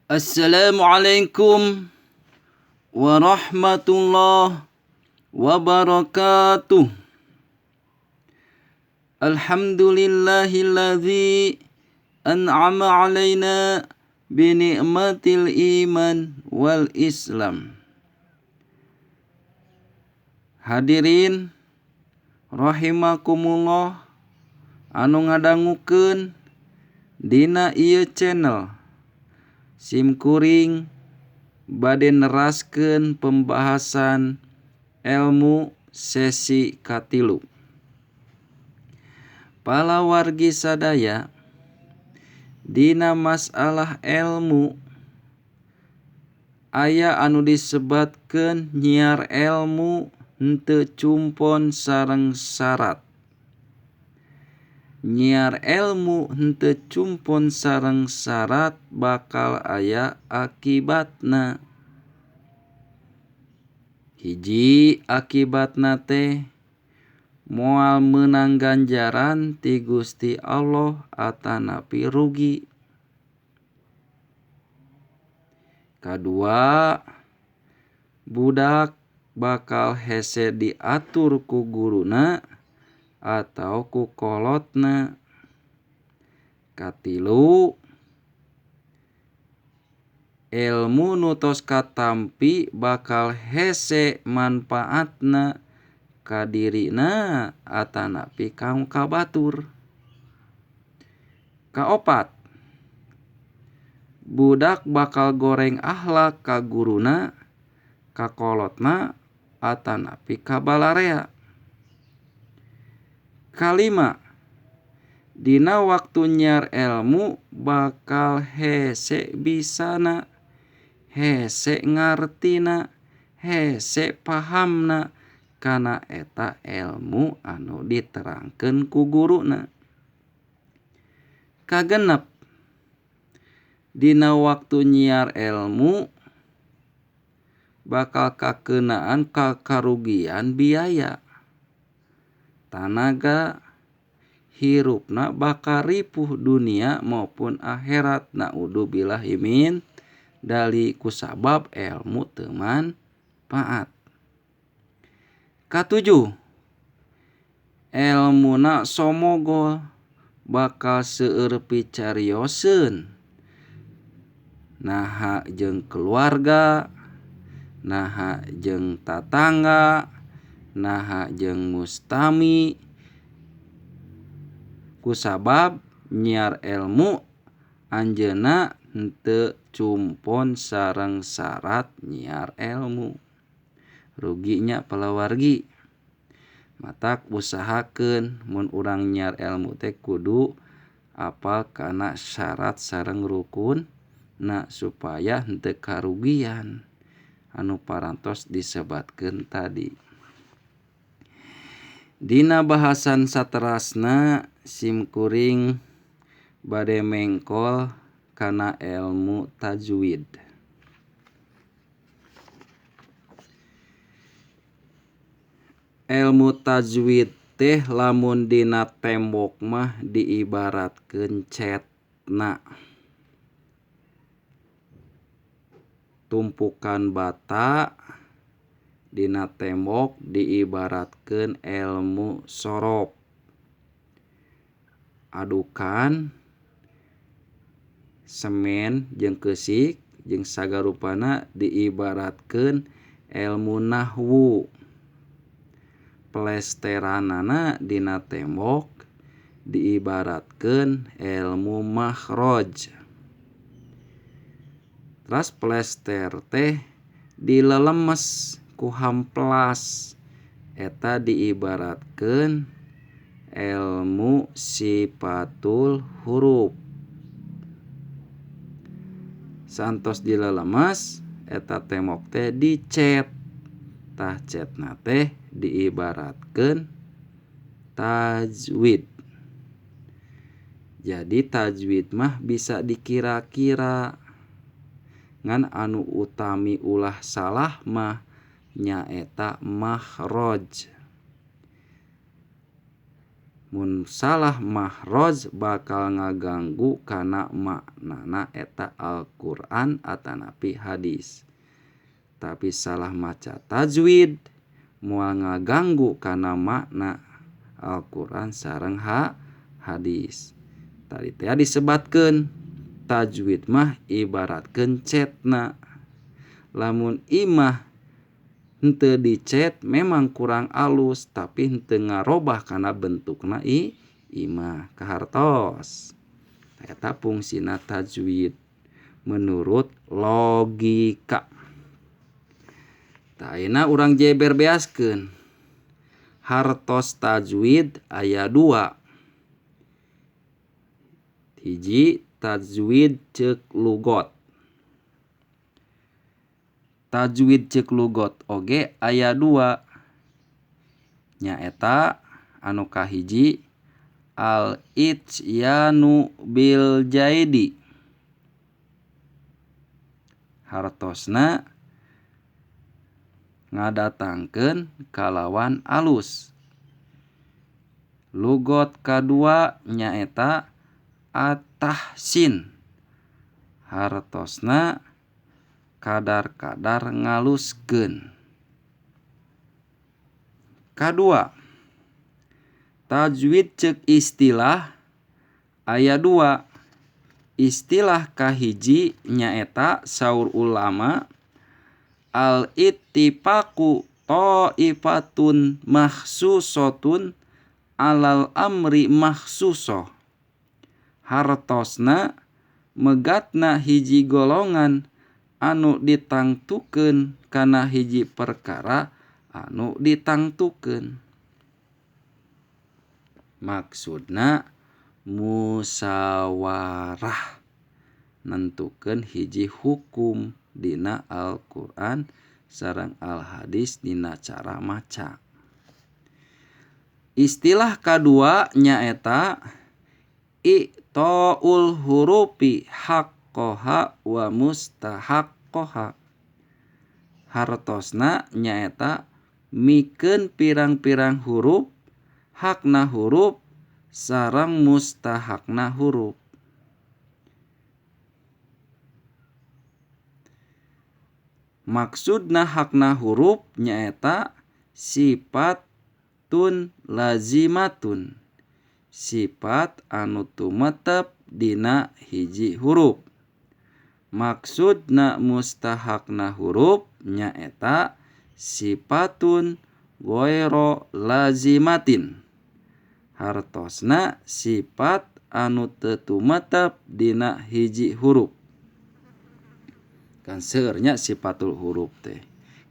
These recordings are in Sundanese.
Assalamualaikum warahmatullahi wabarakatuh. Alhamdulillahilladzi an'ama alaina bi ni'matil iman wal Islam. Hadirin rahimakumullah anu ngadangukeun dina ieu channel, sim kuring bade neraskeun pembahasan elmu sesi katilu. Palawargi sadaya dina masalah elmu aya anu disebatkeun nyiar elmu henteu cumpon sareng syarat. Nyiar elmu henteu cumpon sareng syarat bakal aya akibatna. Hiji akibatna teh moal meunang ganjaran ti Gusti Allah atanapi rugi. Kadua, budak bakal hese diatur ku guruna atau ku kolotna. Katilu, ilmu nu tos katampi bakal hese manfaatna ka dirina atanapi ka batur. Kaopat, budak bakal goreng akhlak ka guruna, ka kolotna atanapi ka balarea. Kalima, dina waktu nyiar elmu bakal hese bisana, hese ngartina, hese pahamna kana eta elmu anu diterangkeun ku guruna. Kagenep, dina waktu nyiar elmu bakal kakeunaan karugian biaya, tanaga, hirupna bakal ripuh dunia maupun akhirat. Naudzubillahi min dzalik kusabab elmu teu manfaat. Katujuh, elmuna somogol bakal seueur picarioseun naha jeung keluarga, naha jeung tatangga, naha jeung mustami. Kusabab nyiar elmu anjeunna henteu cumpon sareng syarat nyiar elmu. Ruginya palawargi. Matak usahakeun mun urang nyiar elmu teh kudu apal kana syarat sareng rukunna supaya henteu karugian anu parantos disebatkeun tadi. Dina bahasan saterasna sim kuring bade mengkol kana elmu tajwid. Elmu tajwid teh lamun dina tembok mah diibaratkeun cetna. Tumpukan bata dina tembok diibaratkeun elmu sorof. Adukan semen jeung keusik jeung sagarupana diibaratkeun elmu nahwu. Plesteranana dina tembok diibaratkeun elmu makhraj. Teras plester teh dilelemes ku hamplas eta diibaratkeun elmu sifatul huruf. Santos dilelemes eta tembok teh dicet. Tah cetna teh diibaratkeun tajwid. Jadi tajwid mah bisa dikira-kira, ngan anu utami ulah salah mah nyaeta makhraj. Mun salah mahroj bakal ngaganggu kana maknana eta Al-Qur'an atanapi hadis. Tapi salah maca tajwid moal ngaganggu kana makna Al-Qur'an sareng hadis. Tadi teh disebatkeun tajwid mah ibaratkeun cetna. Lamun imah henteu dicet memang kurang alus tapi henteu ngarobah kana bentukna imah kahartos. Eta fungsina tajwid menurut logika. Tah ayeuna urang jeber beaskeun. Hartos tajwid aya dua. Hiji tajwid ceuk lugot. Tajwid ceuk lugot oge aya dua. Nyaeta anu kahiji al-itsyanu bil jaidi. Hartosna ngadatangkeun kalawan alus. Lugot kadua nyaeta at-tahsin. Hartosna kadar-kadar ngaluskeun. Kadua, tajwid ceuk istilah aya dua. Istilah kahiji nyaeta saur ulama al-ittifaqu ta'ifatun makhsusatun alal amri makhsusoh. Hartosna megatna hiji golongan anu ditangtukeun kana hiji perkara anu ditangtukeun. Maksudna musyawarah nentukeun hiji hukum dina Al-Qur'an sareng Al-Hadis dina cara maca. Istilah kadua nyaeta i'taul hurufi haqqaha wa mustahaqqaha. Hartosna nyaeta mikeun pirang-pirang huruf, hakna huruf sareng mustahakna huruf. Maksudna hakna huruf nyaeta sifatun lazimatun, sifat anu tumetep dina hiji huruf. Maksudna mustahakna huruf nyaeta sifatun ghairu lazimatin. Hartosna sifat anu teu tumetep dina hiji huruf. Kan seueurnya sifatul huruf teh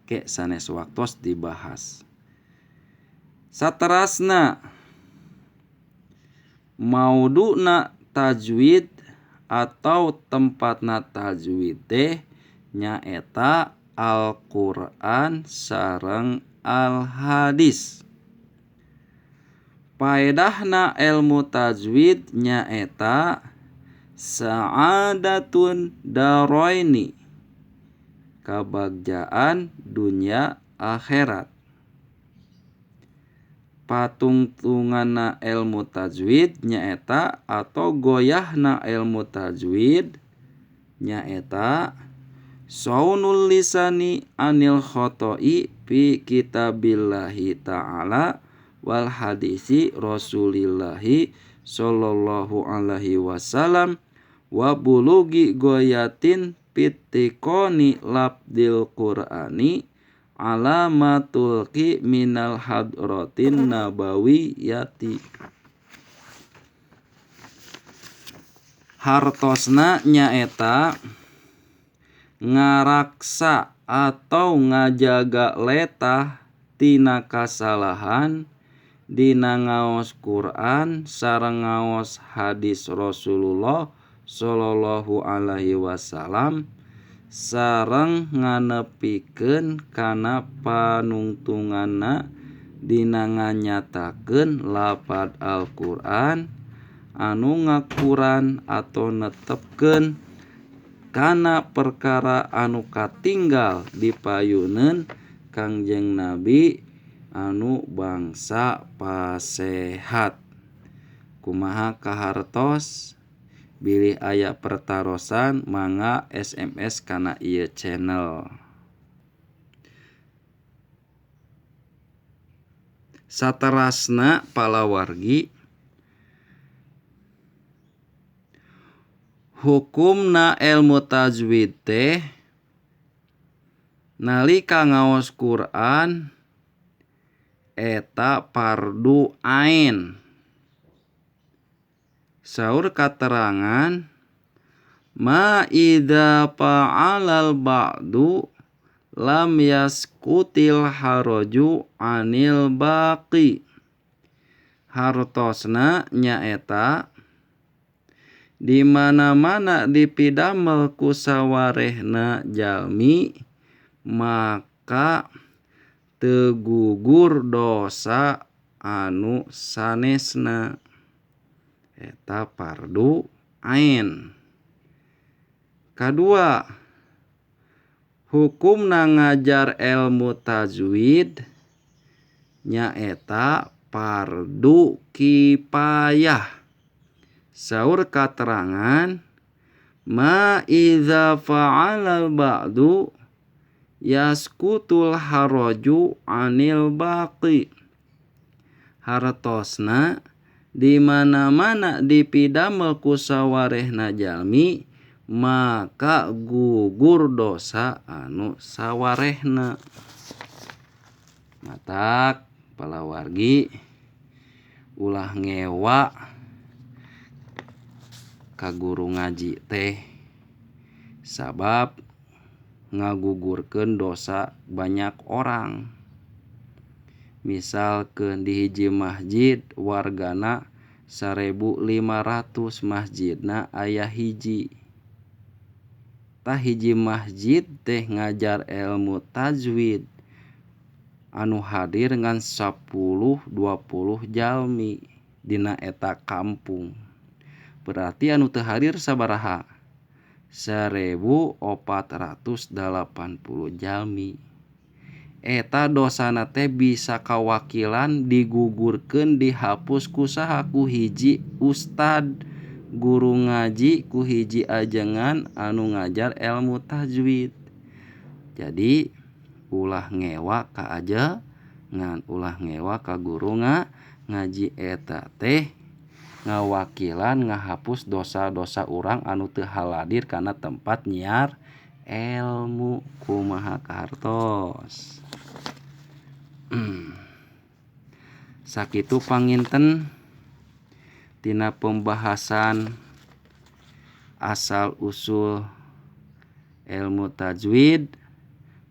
ke sanes waktos dibahas. Saterasna mauduna tajwid atau tempatna tajwid teh nyaeta Al-Qur'an sareng Al-Hadis. Paedahna ilmu tajwid nyaeta sa'adatun daroini, kabagjaan dunya akhirat. Patungtunganna ilmu tajwid nyaeta atau goyahna ilmu tajwid nyaeta saunul lisani anil khoto'i fi kitabillahi ta'ala wal hadisi rasulillahi sallallahu alaihi wasallam wa bulugi goyatin pitikoni labdil qur'ani alamatul ki minal hadratin nabawiyati. Hartosna nyaeta ngaraksa atau ngajaga letah tina kasalahan dina ngaos Quran sareng ngaos hadis Rasulullah sallallahu alaihi wasallam sareng nganepikeun kana panungtunganna dina nganyatakeun lapad Al-Qur'an anu ngakuran atau netepkeun kana perkara anu katinggal dipayuneun Kangjeng Nabi anu bangsa pasehat. Kumaha kahartos? Bilih aya pertarosan mangga SMS kana ieu channel. Saterasna palawargi hukumna ilmu tajwid teh nalika ngaos Quran eta fardu ain. Saur katerangan ma idza fa'alal ba'du lam yasqutil haraju anil baqi. Hartosna nyaeta di mana-mana dipidamel ku sawarehna jalmi maka teu gugur dosa anu sanesna. Eta fardu ain. Kadua, hukumna ngajar ilmu tajwid nyaeta fardu kifayah. Saur katerangan ma idza fa'alal ba'du yasqutul haraju anil baqi. Hartosna di mana-mana dipidamel ku sawarehna jalmi maka gugur dosa anu sawarehna. Matak palawargi ulah ngewa ka guru ngaji teh sabab ngagugurkeun dosa banyak orang. Misalkeun di hiji masjid wargana 1.500, masjidna aya hiji. Tah hiji masjid teh ngajar ilmu tajwid anu hadir ngan 10-20 jalmi dina eta kampung. Berarti anu teu hadir sabaraha? 1.480 jalmi. Eta dosana teh bisa kawakilan digugurkeun dihapus ku saha? Ku hiji ustad guru ngaji, ku hiji ajengan anu ngajar ilmu tajwid. Jadi ulah ngewa ka ajengan, ulah ngewa ka guru ngaji eta teh ngawakilan ngahapus dosa-dosa urang anu teu haladir kana tempat nyiar ilmu. Kumaha kahartos? Sakitu panginten tina pembahasan asal usul ilmu tajwid.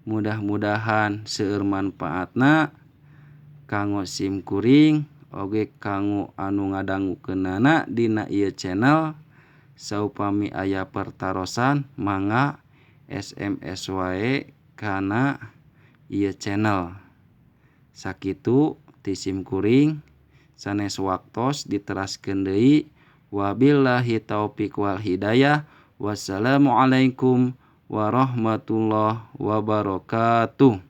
Mudah-mudahan seueur manfaatna kanggo sim kuring oge kanggo anu ngadangukeunana dina ieu channel. Saupami aya pertarosan mangga SMS wae kana ieu channel. Sakitu ti sim kuring, sanes waktos diteraskeun deui. Wabillahi taufik wal hidayah. Wassalamualaikum warahmatullahi wabarakatuh.